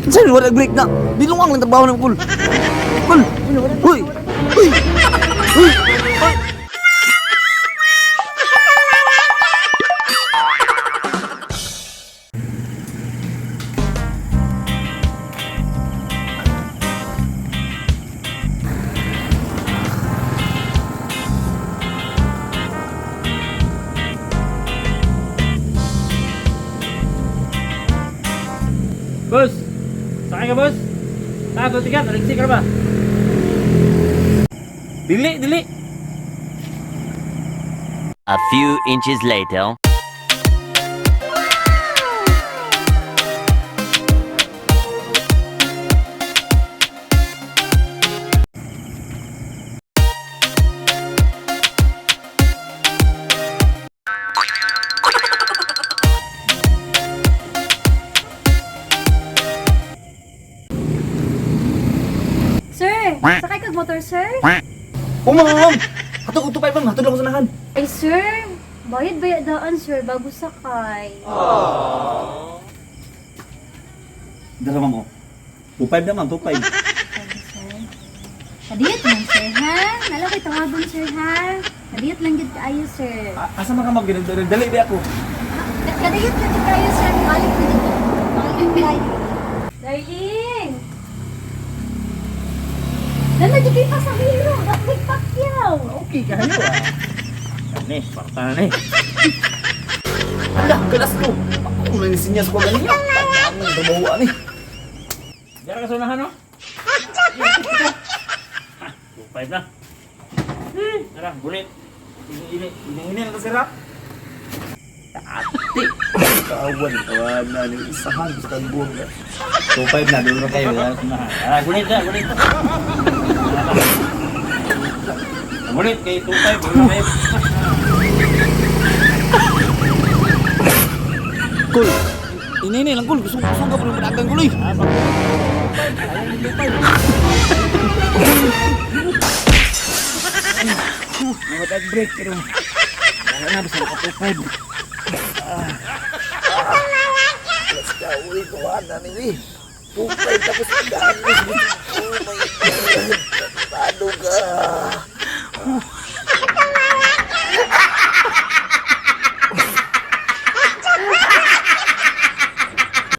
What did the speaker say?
Saan wala break na? Bilungang lang trabaho ng kul. Kul. Uy. Uy. Uy. Uy. Boss! Sakay ka, boss! Saka, tigat, aliksi ka na ba? Dili, dili! A few inches later. Sir, sakay kag motor, sir? Oh, ma'am. Hatog uto pa ma'am, hatod lang ko sa nahan. Ay, sir, bayad bayad daan, sir, bago sakay. Dara ma'am oh. 25 na ma'am, 25. Sabi, sir. Kadiyot lang, sir, ha? Nala ko'y tawagon, sir, ha? Kadiyot lang gid kaayo, sir. Asa man ka ma'am, dali di ako. Kadiyot lang gid kaayo, sir. Balik ko dito. Balik tayo. Darling! Nana, di kayo pasahero. Dapat pakyaw. Okay kayo ah. Ano eh, parta na eh. Ala, kalas ko. Ako na ni sinyas ko ganyan. Ang trabaho ani. Diyan ka sa unahan, no? Ha, 2-5 na. Eh, tara, bulit. Ini, ini, ini, lang sira. Ate. Kawan, kawan na ni isahan sa buong. 2-5 na, doon na kayo. Diyan sa unahan. Tara, gulit na, gulit. Gulit kay 2-5, doon na kayo. Kul. Ini ini lang kul, gusto gusto ka pa padagan kul oy. Mga break, pero... Wala na, basta naka 2-5. Let's go, uy, kuha na ni. 25 tapos daan.